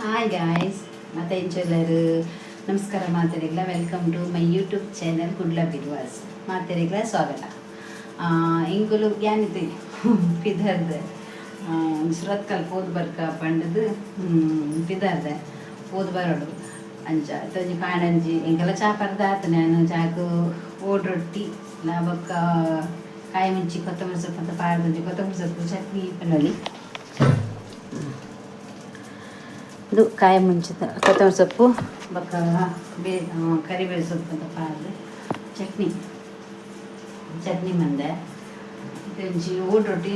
Hi guys, ಮತ್ತೆ ಎಂಚೆಲ್ಲರು ನಮಸ್ಕಾರ ಮಾತೆರೆಗ್ಲ. Welcome to my YouTube channel Kudla Birvas. ಮಾತೆರೆಗ್ಲ ಸ್ವಾಗತ. ಇಂಕುಲು ಯಾನಿದೆ ಪಿದರ್ದೆ ಸುರತ್ಕಲ್ ಪೋದು ಬರ್ಕ ಪಂಡದು ಪಿದರ್ದೆ ಪೋದು ಬರೋಡು. ಅಂಚ ತೊಂಜಿ ಕಾಣಂಜಿ ಎಂಕೆಲ್ಲ ಚಾ ಪರ್ದ ಆತ. ನಾನು ಚಾಕು ಓಡ್ ರೊಟ್ಟಿ ಬೊಕ್ಕ ಕಾಯಿ ಮುಂಚಿ ಕೊತ್ತಂಬರಿ ಸೊಪ್ಪು ಅಂತ ಪಾಡ್ದೊಂಜಿ ಕೊತ್ತಂಬರಿ ಸೊಪ್ಪು ಚಟ್ನಿ ಪನ್ನೊಲಿ. ಇದು ಕಾಯಿ ಮುಂಚಿ ಕೊತ್ತಂಬರಿ ಸೊಪ್ಪು ಬೊಕ್ಕ ಬೇ ಕರಿಬೇವು ಸೊಪ್ಪು ಅಂತ ಪಾಡ್ದು ಚಟ್ನಿ ಚಟ್ನಿ ಮಂದೆ. ಒಂಜಿ ಓಡ್ ರೊಟ್ಟಿ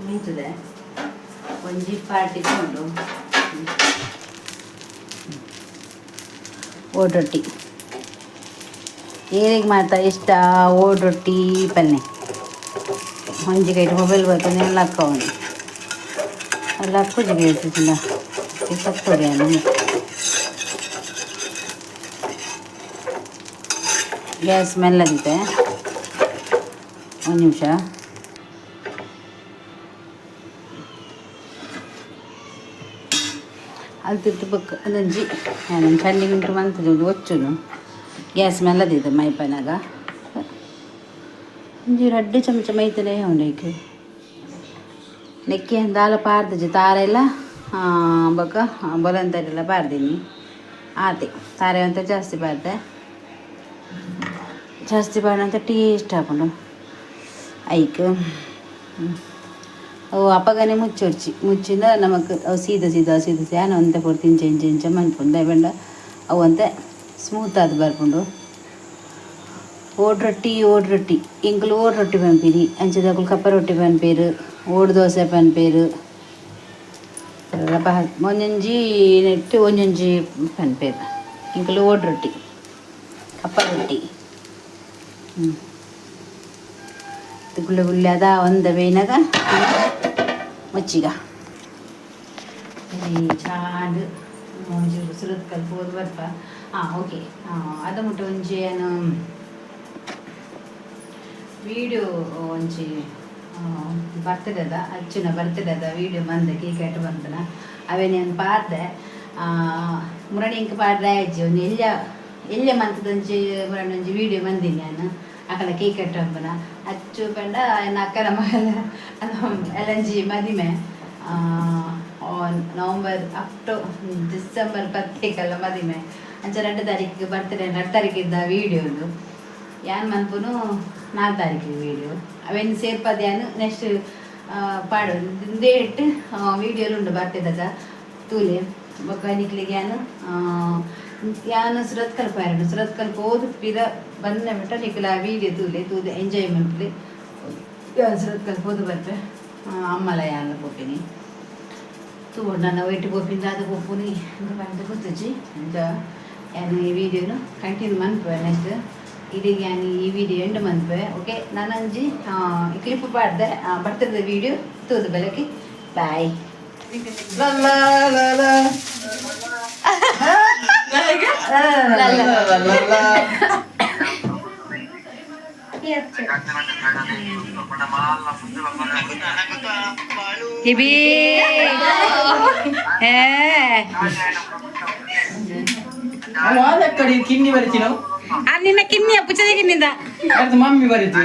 ಮೀತದೆ, ಒಂಜಿ ಪಾರ್ಟಿ ಉಂಡು ಓಡ್ ರೊಟ್ಟಿ. ಏರಿಗೆ ಮಾತ ಇಷ್ಟ ಓಡ್ ರೊಟ್ಟಿ ಪಲ್ಲೆ. ಒಂಜಿ ಕೈಟ್ ಮೊಬೈಲ್ ಬರ್ತದೆ, ಲಕ್ಕವನು ಲಕ್ಕುಜಿಗೆ ಹೇಳ್ತಿದ್ದಿಲ್ಲ ಸತ್ತೋಡಿ. ಗ್ಯಾಸ್ ಮೆಲ್ಲದಿದೆ, ಒಂದು ನಿಮಿಷ. ಅಲ್ತಿತ್ತು ಬೊಕ್ಕ ಒಂದೊಂಜಿ ಚಂಡಿ ಉಂಟು ಮಂತದ ಒಚ್ಚುನು. ಗ್ಯಾಸ್ ಮೆಲ್ಲದಿದೆ ಮೈಪನಾಗ. ಒಂಜಿ ರಡ್ಡು ಚಮಚ ಮೈತನೆ ಉಂಡೈಕ್ ನೆಕ್ಕೆ ದಾಲ ಪಾರ್ದಜಿ ತಾರೆಲ್ಲ ಬೊಕ್ಕ ಬೊಲಂತರೆಲ್ಲ ಪಾರ್ದೀನಿ ಆತೆ. ತಾರೆ ಅಂತ ಜಾಸ್ತಿ ಪಾರ್ದೆ, ಜಾಸ್ತಿ ಪಾಡಂತ ಟೇಸ್ಟ್ ಆಪುಂಡು ಐಕ್. ಅವು ಅಪಗನೆ ಮುಚ್ಚೊರ್ಚಿ ಮುಚ್ಚಿಂದ ನಮಕ್ ಅವು ಸೀದ ಸೀದ ಸೀದ ಸ್ಯಾನ ಒಂತೆ ಪೊರ್ತು ಇಂಚ ಇಂಚ ಇಂಚ ಮನ್ಪುಂಡು. ದಾಯೆ ಅವು ಒಂತೆ ಸ್ಮೂತ್ ಆದ್ ಬರ್ಪುಂಡು. ಓಡ್ ರೊಟ್ಟಿ, ಓಡ್ ರೊಟ್ಟಿ ಎಂಕುಲು ಓಡ್ ರೊಟ್ಟಿ ಪನ್ಪಿನಿ. ಅಂಚದಕುಲು ಕಪ್ಪ ರೊಟ್ಟಿ ಪನ್ಪೇರು, ಓಡ್ ದೋಸೆ ಪನ್ಪೇರು. ಒಂಜೊಂಜಿ ನೆಟ್ಟು ಒಂಜೊಂಜಿ ಪನ್ಪೇರು. ಎಂಕುಲು ಓಡ್ ರೊಟ್ಟಿ, ಕಪ್ಪ ರೊಟ್ಟಿ. ಗುಳ್ಳೆ ಗುಳ್ಳೆ ಅದ ಒಂದ ಬೇಯ್ನಾಗ ಮುಚ್ಚಿಗ ಚಾಡ್ ಒಂಜಿ ಸುರತ್ಕಲ್ ಪೋದು ಬರ್ಪ. ಹಾಂ, ಓಕೆ. ಅದ ಮುಟ್ಟ ಒಂಜಿ ಏನು ವೀಡಿಯೋ ಒಂಜಿ ಬರ್ತಡೇದ, ಅಚ್ಚುನ ಬರ್ತಡೇದ ವೀಡಿಯೋ ಬಂದ ಕೇಕ್ ಕಟ್ ಬಂದನ ಅವೇನೇನು ಪಾರ್ದೆ. ಮುರಣಿ ಇಂಕ್ ಪಾಡ್ದೆ ಅಜ್ಜಿ ಒಂದು ಎಲ್ಲ ಎಲ್ಲ ಮಂತದೊಂಜಿ ಮುರಣಿ ಒಂಜಿ ವೀಡಿಯೋ ಬಂದೀನಿ ನಾನು. ಅಕಲ ಕೇಕ್ ಕಟ್ ಅಚ್ಚು ಪಂಡ ಎನ್ನ ಅಕ್ಕನ ಮಗಲ ಎಲ್ಲಂಜಿ ಮದಿಮೆ ನವಂಬರ್ ಅಕ್ಟೋ ಡಿಸೆಂಬರ್ ಪತ್ತೇಕಲ್ಲ ಮದಿಮೆ. ಅಂಚ 2 ತಾರೀಕಿಗೆ ಬರ್ತಡೇ, 2 ತಾರೀಕಿದ್ದ ವೀಡಿಯೋದು ಯಾನ್ ಮನ್ಪುನು 4 ತಾರೀಕಿಗೆ ವೀಡಿಯೋ. ಅವೇನು ಸೇರ್ಪದ ಯಾನು ನೆಕ್ಸ್ಟ್ ಪಾಡು ಇಂದೇ ಇಟ್ಟು ವೀಡಿಯೋಲು ಉಂಡು ಬರ್ತಡದ ತೂಲೆ. ಬೊಕ್ಕ ನಿಕ್ಲಿಗೆ ಯಾನು ಯಾನು ಸುರತ್ಕಲ್ ಪೋಯೆರ್. ಸುರತ್ಕಲ್ ಪೋದು ಪಿರ ಬಂದ ಬಿಟ್ಟ ನಿಕ್ಲ ಆ ವೀಡಿಯೋ ತೂಲೆ, ತೂದು ಎಂಜಾಯ್ ಮನ್ಪುಲೆ. ಸುರತ್ಕಲ್ ಪೋದು ಬರ್ಪೆ. ಅಮ್ಮಲ ಯಾನ್ ಪೋಪಿನಿ ತೂವೊಡು. ನನ್ನ ಒಯ್ಟ್ ಪೋಪಿನ ದಾದ ಪೋಪುನಿ ಪಂಡ ಗೊತ್ತುಜಿ. ಅಂಚ ಯಾನ್ ಈ ವೀಡಿಯೋನು ಕಂಟಿನ್ಯೂ ಮನ್ಪುವೆ. ನೆಕ್ಸ್ಟ್ ಇದೀಗ ಯಾನ್ ಈ ವಿಡಿಯೋ ಎಂಡ್ ಮನ್ಪುವೆ. ಓಕೆ, ನಾನೊಂಜಿ ಕ್ಲಿಪ್ ಪಾಡ್ದೆ ಬರ್ತದ ವೀಡಿಯೋ ತೂದು ಬೆಳಕಿ. Bye. La la la la la la la. ಎಕ್ಕಡಿ ಕಿನ್ನಿ ಬರಿಚಿನವು. ನಿನ್ನ ಕಿನ್ನಿಯ ಪುಚ್ಚದ ಕಿನ್ನಿಂದ. ಅದು ಮಮ್ಮಿ ಬರಿತಿ.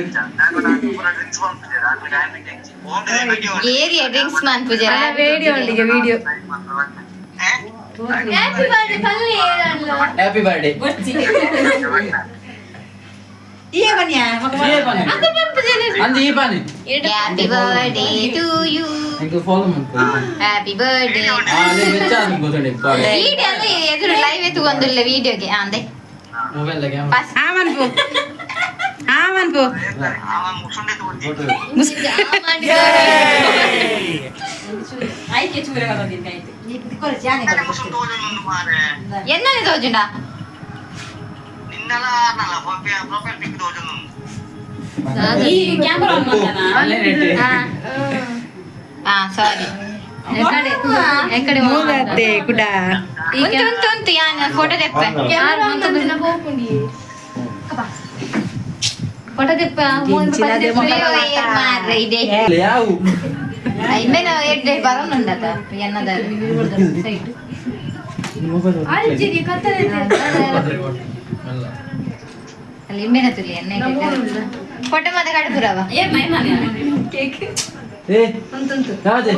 ಏರಿಯಾ ಡ್ರಿಂಕ್ಸ್ ಮನ್ಪುಜೆ. ವಿಡಿಯೋ ಉಂಡಿಗೆ ವಿಡಿಯೋ. ಹ್ಯಾಪಿ ಬರ್ತ್ಡೇ ಪಲ್ಲೆ. Happy birthday. ಈ ಬನ್ನಿಯಾ. ಅಂದ್ ಈ ಬಾನಿ. Happy birthday to you. ಇಂಕು follow ಮನ್ಪು. Happy birthday. ಆ ನೆ ಬೆಚ್ಚ ಗೊತ್ತುಂಡೆ. ವಿಡಿಯೋ ಅಲ್ಲ, ಎದುರು ಲೈವ್ ಎತ್ತುಗೊಂದುಲ್ಲ ವಿಡಿಯೋಗೆ ಅಂದೆ. ಮೊಬೈಲ್ ದಾಗ. ಫಸ್ಟ್ ಆ ಮನ್ಪು, ಆ ಮನ್ಪು. ಫೋಟೋ. ಎನ್ನನೆ ತೋಜುಂಡ. ಅಲ್ಲೇ ನೆಟ್ಟಿ. ಹಾ, ಸಾರಿ. ಮೂಗತ್ತೆ ಕುಡ. ಉಂಟು ಉಂಟು ಉಂಟು, ಯಾನ್ ಫೋಟೋ ತೆಪ್ಪೆ. ಫೋಟೋ ತೆಪ್ಪ ಮಾರ್ರೆ ಇದೆ. ಯಾವು? ಇಮ್ಮೆನ ಎಡ್ಡೆ ಬರೋನುಂಡತ ಎನ್ನದ. ಅಲ್ಲಿ ಇಮ್ಮೆನ ತುಲಿ ಎಣ್ಣೆ ಫೋಟೋ ಮಾತ ಕಡ್ಪುರವ ಏ ಯಾವ್ದೆ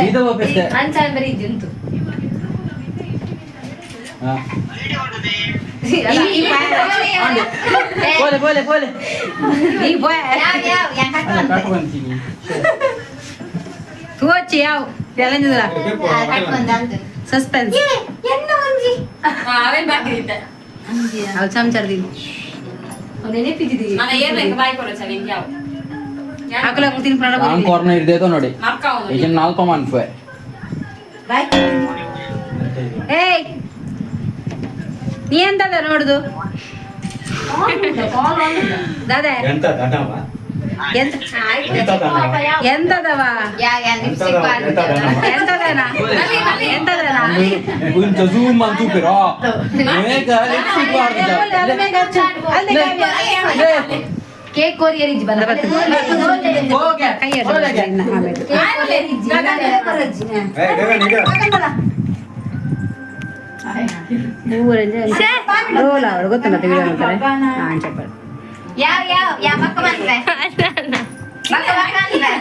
ಇದು ಒಪ್ಪಿಸ್ತೆ ಹಾ ಬೋಲೆ ಬೋಲೆ ಬೋಲೆ ಈ ಬಾಯ್ ಯಾವ ಯಾವ ಯಾ ಕಟ್ ಕಟ್ ಬಂತೀನಿ ತೋಚಿ ಯಾವ ಎಲಂಜದ ಕಟ್ ಬಂದ ಅಂತ ಸಸ್ಪೆನ್ಸ್ ಎನ್ನ ಒಂಜಿ ಅವು ಚಮಚರ್ದಿ ಆಕಲ ತಿನ್ ಪ್ರಾಣ ನಾನು ಕಾರ್ನರ್ ಇರ್ದೇತೋ ನೋಡಿ ಈಗ ನಾಲ್ಕು ಮನ್ಪೆ ಬಾಯ್ ಏಯ್ ನೀ ಎಂತದ ನೋಡುದು ದಾದಾ ಎಂತ ದನವ ಎಂತ ಎಂತ ದನವ ಎಂತದವ ಯಾ ಯಾ ಲಿಪ್ಸ್ಟಿಕ್ ಎಂತ ದನವ ಎಂತದನ ಎಂತದನ కొంచెం జూమ్ అని చూపిరా మేక లిప్స్టిక్ ಕೇಕ್ ಕೊರಿಯರ್ ಇಜ್ಜಿ ಬಂದ ఓకే ಕೈ ಆಮೇಲೆ ಏ ಗಗನ್ ಈಗ ರೋಲ್ ಅವಳು ಗೊತ್ತುಂಟ ವಿಡಿಯೋ ಮಾಡ್ತಾರೆ ಹಾಂ చెప్పండి ಯಾವ ಯಾವ ಯಾ ಪಕ್ಕ ಬಂದ್ರೆ ಪಕ್ಕ ಪಕ್ಕ ಅಂದ್ರೆ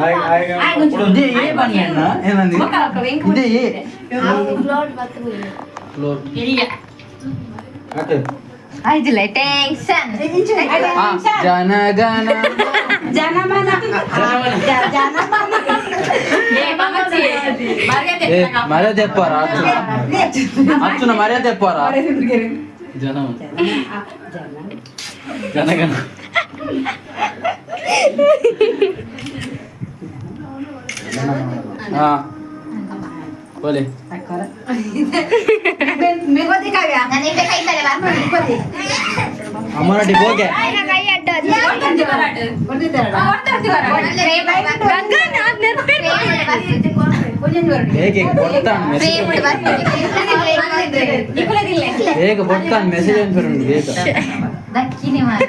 ಆಯ್ ಆಯ್ ఇదే ఏ పని అన్న ఏమంది ఇదే ఏ ఫ్లోర్ ಮತ್ತೆ ಆಯ್ತಿಲ್ಲ ಟೆನ್ಷನ್ జనగణ ಜನಮನ ಜನಮನ ఏ మర్యాద చెప్పారా అచ్చున మర్యాద చెప్పారా జనం జనగణ పోలే ನಾನು ಇಂಬೆ ಕೈ ಮೇಲೆ ಬರ್ತೀನಿ అమ్మనటి పోకే ಹೇಗೆ ಕೊಡ್ತಾನೆ ಮೆಸೇಜ್ ಹೇಗೆ ಕೊಡ್ತಾನೆ ಮೆಸೇಜ್ ಅನ್ಪರು ಬೇಗ ದಕ್ಕಿನಿ ಮಾರ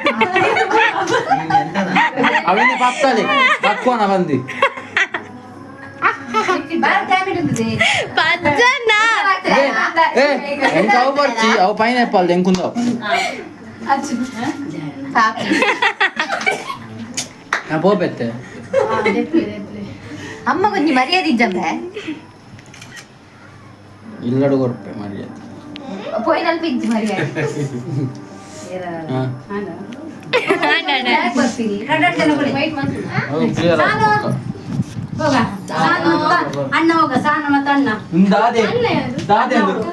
ಅವನೇ ಪತ್ತಾಲೆ ಪಕ್ಕೋನ ಬಂದು ఏ ఎంత అవు పడిచి అవు పైన చెప్పాలి ఎంకుందావు నా పోపెత్తే ಅಮ್ಮ ಕೊಂಚ ಮರ್ಯಾದೆ ಇಜ್ಜಂಬೆ ಇಲ್ಲಡು ಕೊರ್ಪೆ ಮರ್ಯಾದೆ ಪೋಯಿನಲ್ಪ ಇಜ್ಜಿ ಮರ್ಯಾದೆ ಹೌದು ಕ್ಲಿಯರ್ ಅಣ್ಣ ಹೋಗ ಸಾನು ಮತ್ತು ಅಣ್ಣ ದಾದೆ ದಾದೆ ಅಂದ್ರು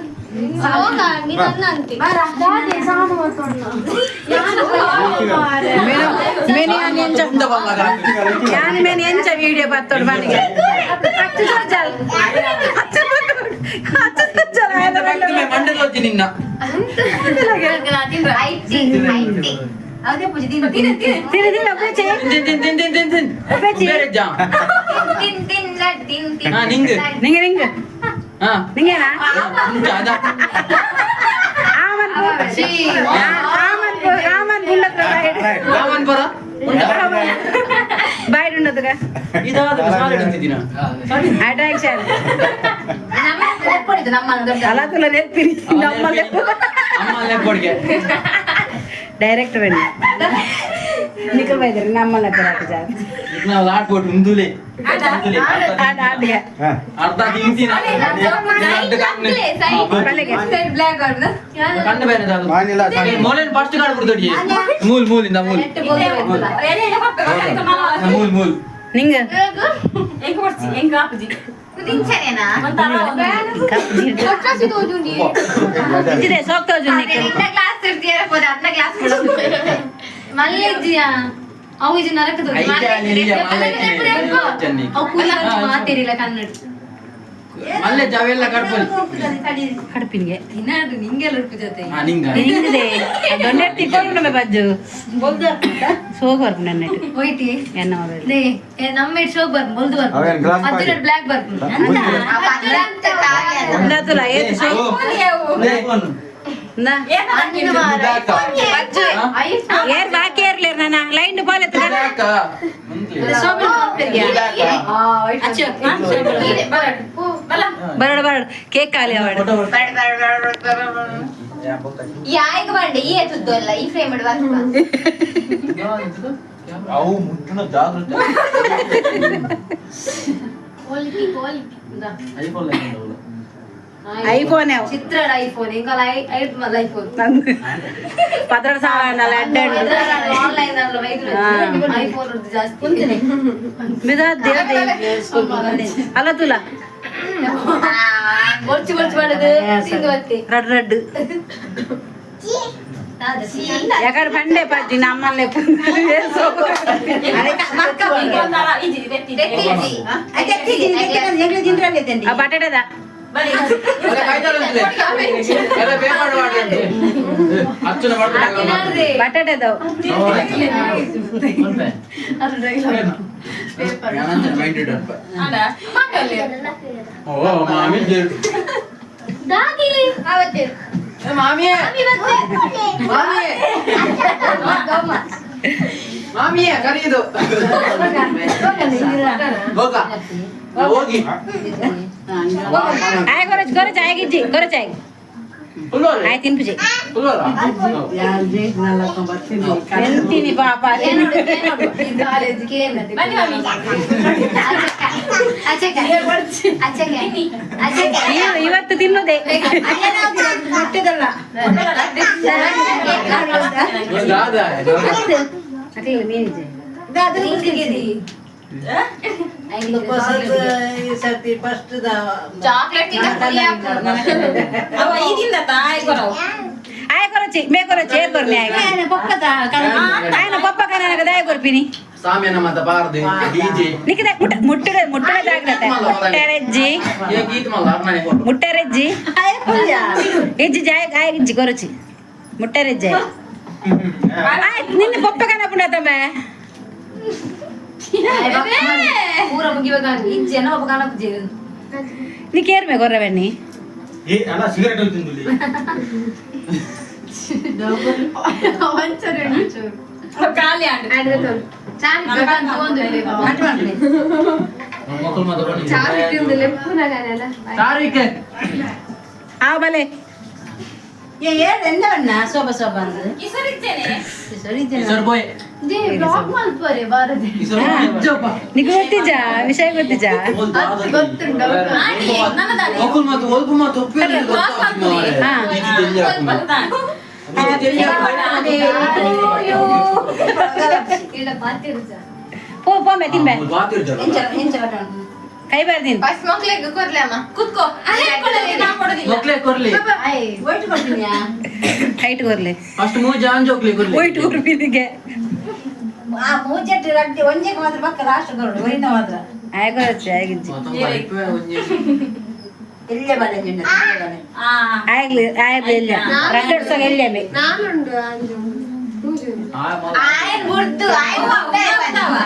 ಯಾನ್ ಮೇನ್ ಎಂಚ ವಿಡಿಯೋ ಬತ್ತೋಡು ಮನೆಗೆ ಅಚ್ಚು ಸಜ್ಜಲ್ ಅಚ್ಚು ಅಚ್ಚು ಸಜ್ಜಲ್ ಮಂಡದೋಜಿ ನಿನ್ನ ಐತಿ ಐತಿ ತಿರು ತಿರು ಒಬ್ಬೆಚ್ಚೆ ತಿನ್ ತಿನ್ ತಿನ್ ತಿನ್ ತಿನ್ ತಿನ್ ಒಬ್ಬೆಚ್ಚೆ ಬೇರೆ ಜಾ ತಿನ್ ತಿನ್ ತಿನ್ ತಿನ್ ಹಾ ನಿಂಗೆ ನಿಂಗೆ ನಿಂಗೆ ಹಾ ನಿಂಗೇನಾ ಅದ ಆಮನ್ ಆಮನ್ ಆಮನ್ ಗುಂಡತ್ರ ರಾಮನ್ ಪರ ಬಾಯ್ ಉಂಡತ್ರ ಇದಾದ ಸಾಲ ಅಂತಿದ್ದೀನ ಅಟ್ರಾಕ್ಷನ್ ನಮ್ಮ ದೊಡ್ಡ ಅಲಾತುಲ ನೆರ್ಪಿರಿ ನಮ್ಮಲ್ಲೇ ಅಮ್ಮ ಲೆಪ್ಪಡಿಗೆ ಡೈರೆಕ್ಟರ್ అండి ನಿಖಲ್ ಬೈದಾರೆ ನಮ್ಮಲ್ಲ ಪರಾಟ ನಾವು ಲಾಟ್ ಕೊಟ್ಟು ಉಂದುಲೆ ಆಟ ಆಟಗೆ ಅರ್ಧ ತಿಂತೀನಿ ಕಣ್ಣು ಬೇರೆ ಮಾನಿಲ್ಲ ಮೊಲೇನ್ ಫಸ್ಟ್ ಕಾರ್ಡ್ ಕೊಡ್ತಡಿ ಮೂಲ್ ಮೂಲಿಂದ ಮೂಲ್ ಮೂಲ್ ಮೂಲ್ ನಿಂಗೆ ಕುದಿಂಚನೇನಾ ಇಜ್ಜಿದೆ ಸೋಕ್ತೋಜು ನಿಖಲ್ ನಿನ್ನ ಕ್ಲಾಸ್ ಇರ್ತೀಯ ಹೋದ ಅದ್ನ ಕ್ಲಾಸ್ ಮಲ್ಲೆಜ್ಜಿಯ ಅವು ಇದು ನರಕದ ಅವು ಕೂಲ ಮಾತಿರಿಲ್ಲ ಕನ್ನಡ ಮಲ್ಲೆ ಜಾವೆಲ್ಲ ಕಡ್ಪಲ್ ಕಡ್ಪಿನ್ಗೆ ತಿನ್ನಾಡು ನಿಂಗೆಲ್ಲ ಉಡುಪು ಜೊತೆ ಹಾ ನಿಂಗ ನಿಂಗದೆ ದೊಡ್ಡ ತಿಕ್ಕೊಂಡು ಬಜ್ಜು ಸೋಗ್ ಬರ್ಪು ನನ್ನ ಹೋಯ್ತಿ ಎನ್ನ ಮೊಬೈಲ್ they ನಮ್ಮ it ಶೋಕ್ ಬರ್ಪು ಬೊಲ್ದು ಬರ್ಪು ಅವೇನ್ glass ಅದ್ರ ಬ್ಲ್ಯಾಕ್ ಬರ್ಪು ಒಂದಾತುಲ ಏತ್ ಸೋಗ್ ಏರ್ ಬಾಕಿ ಇರ್ಲಿ ನನ್ನ ಲೈನ್ ಬೋಲೆ ಬರಡು ಬರಡು ಕೇಕ್ ಖಾಲಿ ಅವಾಡು ಯಾಯ್ಗ ಬಂಡೆ ಈ ಎತ್ತದ್ದು ಅಲ್ಲ ಈ ಫ್ರೇಮ್ ಇಡುವ. ಅವು ಮುಟ್ಟುನ ಜಾಗ್ರತೆ. Quality quality. IPhone. IPhone ಚಿತ್ರ ಐಫೋನ್ ಎಂಕಲ ಐದು ಐಫೋನ್. 16,000 ಅಡ್ಡ. ಆನ್ಲೈನ್ ಅಲ್ಲ ಐಫೋನ್ ಜಾಸ್ತಿ. ಅಲ್ಲ ತುಲ. ಬೊರ್ಚು ಬೊರ್ಚು ಮಾಡೋದು ತಿಂದು ಬತ್ತೆ. ರಡ್ ರಡ್ ಯಾಕಂದ್ರೆ ಬಂಡೆ ಪಜ್ಜಿ ನಮ್ಮಲ್ಲೇ. ಬಟಾಟದ ಬಟಾಟದ. ಮಾಮಿಯೇ ಕರೆಯುದು ಹೋಗಿ. ಆಯ್ ಕೊರಚ್ ಕೊರಚ್ ಆಯ್ ಕೊರಚ್ ಆಯ್ ಆಯ್ ತಿನ್ಪುಜಿ ಎಂತೀನಿ ಪಾಪ. ಇವತ್ತು ತಿನ್ನುದೇ. ಚಾಕ್ಲೇಟ್ ಆಯ್ ಕೊರಚಿ ಮೇ ಕೊರಚಿ ಏರ್ ಕೊರ್ನಿ ಆಯ್ ಆಯ್ನ ಪಪ್ಪ ಕನಕ ದಾಯ ಕೊರ್ಪಿನಿ. ಸಾಮ್ಯನ ಮತ ಬಾರದು ಡಿಜೆ. ನಿಕ್ಕಿದ ಮುಟ್ಟ ಮುಟ್ಟಡ ಮುಟ್ಟಡ ಜಾಗ್ರತೆ ಮುಟ್ಟರೆಜ್ಜಿ. ಏ ಗೀತ್ ಮಲ್ಲ ಅರ್ಣನೆ. ಮುಟ್ಟರೆಜ್ಜಿ ಇಜ್ಜಿ ಜಾಯ್ ಆಯ್ ಇಜ್ಜಿ ಕೊರಚಿ ಮುಟ್ಟರೆಜ್ಜಿ ಆಯ್ ನಿನ್ನ ಪಪ್ಪ ಕನಪುಂಡ ತಮ್ಮ. ಪೂರ ಮುಗಿವಾಗ ಇಜ್ಜೆನ ಒಬ್ಬ ಕನಪುಜಿ. ನೀ ಕೇರ್ಮೆ ಕೊರ್ರವೆಣ್ಣಿ. ಏ ಅಣ್ಣ ಸಿಗರೇಟ್ ತಿಂದುಲಿ. ಮಕ್ಕಳು ಮಾತ್ರ ತಾರೀಖೆ. ಆ ಬಲೆ. ಸೋಬ ಸೋಬ ಅಂದ್. ಕಿಶೋರ್ ಬಾಯ್. ನಿಕ್ ಗೊತ್ತಿಜಾ ವಿಷಯ ಗೊತ್ತಿಜಾ? ಒಕ್ಕಲ್ ಮಾತು ಒಲ್ಪ ಮಾತು ಒಪ್ಪಿದ್ರೆ ಹಾ. ಇಲ್ಲ ಪಾತಿರ್ಜ. ಪೋ ಪೋ ಮೆ ತಿಂಬೆ. ಕೈ ಬಾರ್ದಿನ್. ಫಸ್ಟ್ ಮಕ್ಳಿಗೆ ಕೊರ್ಲೆ ಅಮ್ಮ. ಕೂತ್ಕೋ. ಮಕ್ಳೇ ಕೊರ್ಲಿ. ಹೈಟ್ ಕೊರ್ಲೆ. ಫಸ್ಟ್ ಮೂಜ್ ಜಾನ್ ಜೋಕ್ಲಿ ಕೊರ್ಲಿ. ವೈಟ್ ಕೊರ್ಪಿನಿಗೆ. ಆ ಮೂಜೆಟ್ ರಡ್ಡಿ ಒಂಜೆಗೆ ಮಾತ್ರ ಪಕ್ಕ ಲಾಸ್ಟ್ ಕೊರಡು ಒರಿನ ಮಾತ್ರ. ಆಯ್ ಕೊರಚಿ ಆಯ್ ಎಲ್ಲೇ ಬಲೆ ನಿನ್ನ ಬಲೆ. ಆಯ್ಲಿ ಆಯ್ಲಿ ಎಲ್ಲ ರಡ್ಡು ವರ್ಷ ಎಲ್ಲೇ ಮೆ. ನಾನುಂಡು. ಆಯನ್ ಬುಡ್ದು ಆಯನ್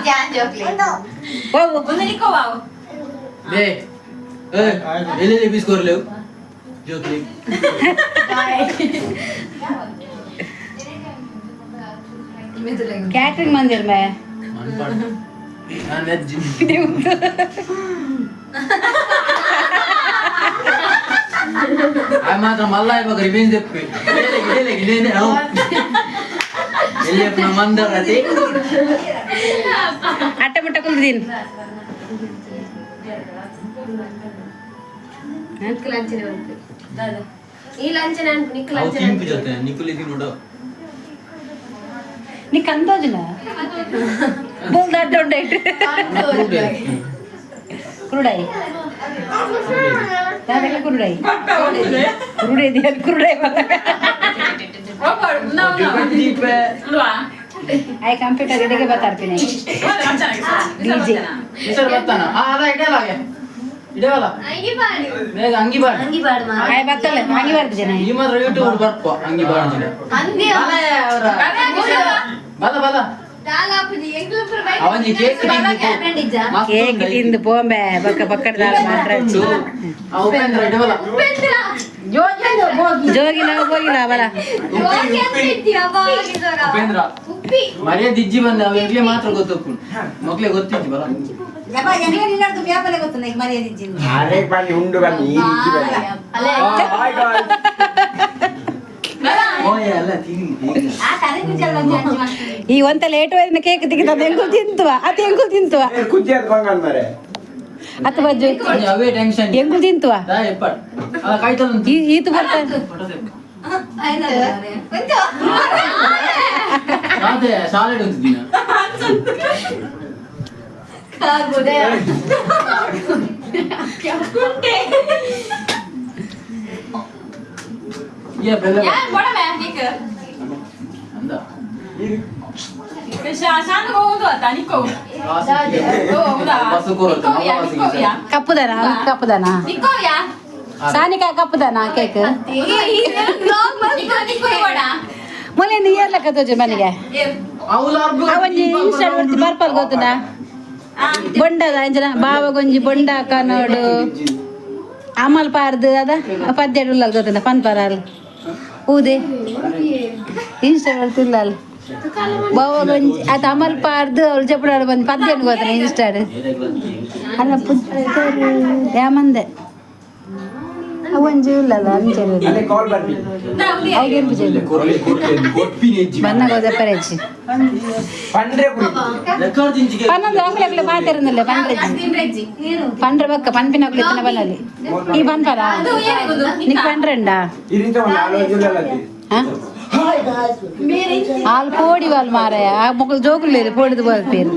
ಜಾನ್ ಜೋಕ್ಲಿ. ಹೋಗು. ಬೇ ಏ ಎಲ್ಲೆಲ್ಲಿ ಬೀಸ್ಕೊರ್ಲೇವು ಜೋಕ್ಲಿ. ಕ್ಯಾಟ್ರಿಂಗ್ ಮಂದಿರ್ ಮೇ. ನಾನು ವೆಜ್. ಆ ಮಾತ್ರ ಮಲ್ಲ ಇವಾಗ ರಿವೆಂಜ್ తెప్పి ಇದೇನೆ ಅವು ಎಲ್ಲಿ ಮಂದರ ಅದೇ. ಅಟ್ಟ ಮುಟ್ಟ ಕುಲ್ದಿನ್. ಲಂಚನೆ ಬಂತು ಈ ಲಂಚನೆ ಅನ್ಪು ನಿಕ್ ಅವು ಲಂಚನೆ. ತಿಂಪು ಜೊತೆ ನಿಕುಲಿ ನೋಡು. ನೀ ಕಂದೋಜುನ ಬೋಲ್ ದಡ್ಡ ಉಂಡೈಟ್ ಕುರುಡಾಯಿ ದಾದೆಲ್ಲ ಕುರುಡಾಯಿ ಕುರುಡೆ ಇದೆಯಲ್ಲ ಕುರುಡಾಯಿ. ಆಯ್ ಕಂಪ್ಯೂಟರ್ ಇಡಿಗೆ ಬತ್ತಾರ್ತೀನಿ ಡಿಜೆ. ಈ ಸರ್ ಬರ್ತಾನ ಆ ಅದ ಇಡಲ್ಲ ಹಾಗೆ ಇಡವಲ್ಲ ಬೇಗ ಅಂಗಿ ಬಾಡ್. ಅಂಗಿ ಬಾಡ್ ಮಾ. ಆಯ್ ಬತ್ತಲ್ಲ ಅಂಗಿ ಬರ್ದು ಜನ. ಈ ಮಾತ್ರ ಯೂಟ್ಯೂಬ್ ಬರ್ಪೋ ಅಂಗಿ ಬಾಡ್ ಜನ. ಅಂದಿ. ಬಲ ಬಲ ಅವನಿಗೆ ಕೇಕ್. ಕೇಕ್ ತಿಂದು ಪೋಂಬೆ ಬಕ್ಕ ಬಕ್ಕಡ ದಾಲ ಮಾತ್ರ. ಉಪೇಂದ್ರ ಇಡವಲ್ಲ. ಜೋಗಿಲ ಹೋಗಿಲ್ಲ ಬಲ ಉಪೇಂದ್ರ ಮರ್ಯಾದೆ ಇಜ್ಜಿ ಬಂದ ಅವ ಎಂಕ್ಲೆ ಮಾತ್ರ ಗೊತ್ತಪ್ಪು ಮೊಕ್ಲೆ ಗೊತ್ತಿಜ್ಜಿ ಬಲ ಅರೆ ಬನ್ನಿ ಉಂಡು ಬನ್ನಿ ಈ ಇಜ್ಜಿ ಬನ್ನಿ. Hi guys. ಓಯ್ ಅಲ್ಲ ತಿಂಗಿ ಈ ಒಂತ ಲೇಟ್ ಹೋಯ್ನ ಕೇಕ್ ತೆಗಿತದ ಎಂಕು ತಿಂತುವ ಅತ್ ಎಂಕು ತಿಂತುವ ಏ, ಕುಜ್ಜಿ ಅದು ಬಂಗಾಳ ಮಾರೆ. ಅತ್ ಬಜ್ಜು ಅವೇ ಟೆನ್ಷನ್ ಎಂಕು ತಿಂತುವ ಎಪ್ಪಟ್ ಅಲ್ಲ ಕಾಯ್ತಲ್ಲ ಈತು ಬರ್ತಾ ಅದೇ ಸಾಲೆಡ್ ಒಂದು ದಿನ ಏ ಬೆಲ್ಲ ಅಂದ ಬಸ್ಸು ಕೂರುತ್ತೆ ಕಪ್ಪುದನ ಕಪ್ಪುದನ ಸಾನಿಕಾ ಕಪ್ಪುದನ ಕೇಕ್ ಮೊಲೆ ನೀರ್ ಲೆಕ್ಕ ತೋಜು ಮನೆಗೆ ಅವೊಂಜಿ ಇನ್ಸ್ಟಾಲ್ ಬರ್ತಿ ಪರ್ಪಲ್ ಗೊತ್ತದ ಬೊಂಡದ ಅಂಜನ ಬಾವಗೊಂಜಿ ಬೊಂಡ ಕನೋಡು ಅಮಲ್ ಪಾರ್ದು ಅದ ಪದ್ಯ ಉಳ್ಳಲ್ ಗೊತ್ತದ ಪನ್ಪರಾಲ್ ಊದೆ ಇನ್ಸ್ಟಾಲ್ ಬರ್ತಿಲ್ಲ ಅಲ್ಲ ಬಾವಗೊಂಜಿ ಅದ ಅಮಲ್ ಪಾರ್ದು ಅವಳು ಜಪಡಾಡು ಬಂದು ಪದ್ಯ ಗೊತ್ತದ ಇನ್ಸ್ಟಾಡ್ ಅಲ್ಲ ಪುತ್ತೂರು ಯಾಮಂದೆ ಅವೊಂಜಿ ಉಳ್ಳಲ್ಲ ಅಂಚೆ ಅಲ್ಲೇ ಕಾಲ್ ಬರ್ಬಿ. ಅವು ಪೂಜೆ ಬನ್ನ ಗೋದಪ್ಪರೇಜಿ ಪಂಡ್ರೆ ಪುರಿ. ಪನ್ನೊಂದು ಅಂಗ್ಲಗ್ಲೆ ಮಾತಿರಲಿಲ್ಲ ಪಂಡ್ರೆಜ್ಜಿ ಪಂಡ್ರೆ ಬಕ್ಕ ಪನ್ಪಿನ ಅಗ್ಲಿ ಬನ್ನಲ್ಲಿ ಈ ಪನ್ಪರ ನಿಕ್ ಪಂಡ್ರೆಂಡ ಈ ರೀತಿ ಒಂದು ಆಲೋಚನೆ ಅಲ್ಲ ಅದು. ಆಲ್ ಪೋಡಿ ವಾಲ್ ಮಾರಾಯ ಆ ಮೊಕ್ಕಳು ಜೋಕುಲೇರು ಪೋಡಿದು ಬೋಲ್ಪೇರು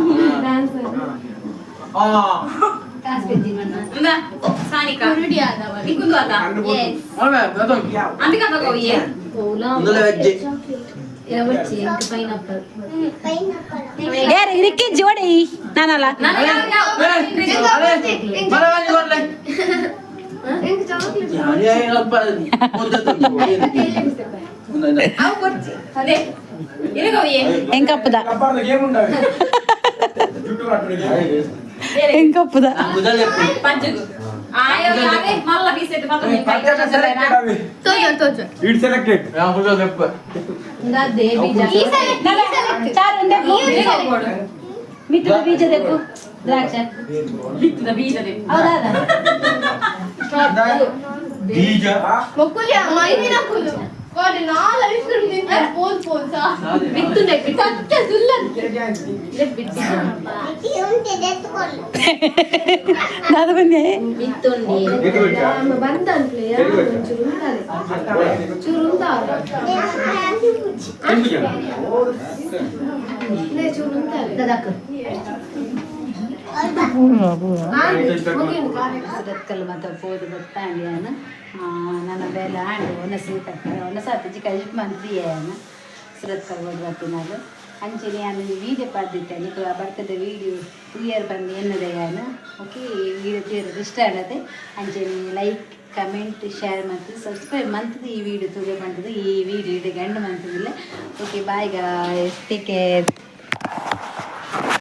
ಯಾರು ಇದಕ್ಕೆ ಜೋಡಿ ನಾನಲ್ಲ ಎಂಕಪ್ಪದ ಕಬ್ಬಾರ್ದ ಗೇಮ್ ಉಂಟು ಜುಟ್ಟು ಕಟ್ಟುದು game. ಎಂಕಪ್ಪದ ಪಂಚಾಯತ್ selected ಅವಿ. It's selected. ಮಿತ್ತದ ಬೀಜ ದೆಪ್ಪು ದ್ರಾಕ್ಷ ಹೌದಾ ಬೀಜ ದಾದ ಬನ್ನಿ ಸುರತ್ಕಲ್ ಮಾತ ಪೋದು ಬತ್ತಾಂಡಿಯಾನ ನನ್ನ ಬೇಲೆ ಆಂಡು ಒನ ಸೀತ ಒನ ಸಾತಿ ಕಜಿಪ್ ಮಂತ್ರಿಯಾನ ಸುರತ್ಕಲ್ ಓದು ಬರ್ತೀನಾಲು ಅಂಚನೆ ನಾನು ವೀಡಿಯೋ ಪಾಡ್ದಿತ್ತೆ ನಿಕ್ಲ ಬರ್ತದ ವೀಡಿಯೋ ತೂಯರ್ ಬಂದು ಎನ್ನದೆಯಾನ. ಓಕೆ, ಈ ವೀಡಿಯೋ ತೀರ ಇಷ್ಟ ಆಗತ್ತೆ. ಅಂಚನೆ ಲೈಕ್ ಕಮೆಂಟ್ ಶೇರ್ ಮತ್ತು ಸಬ್ಸ್ಕ್ರೈಬ್ ಮಂತದ ಈ ವಿಡಿಯೋ ತೂಗೆ ಬಂದದ್ದು ಈ ವಿಡಿಯೋ ಇಡೀ ಗಂಡು ಮಂತದಿಲ್ಲ. Okay, bye guys, take care.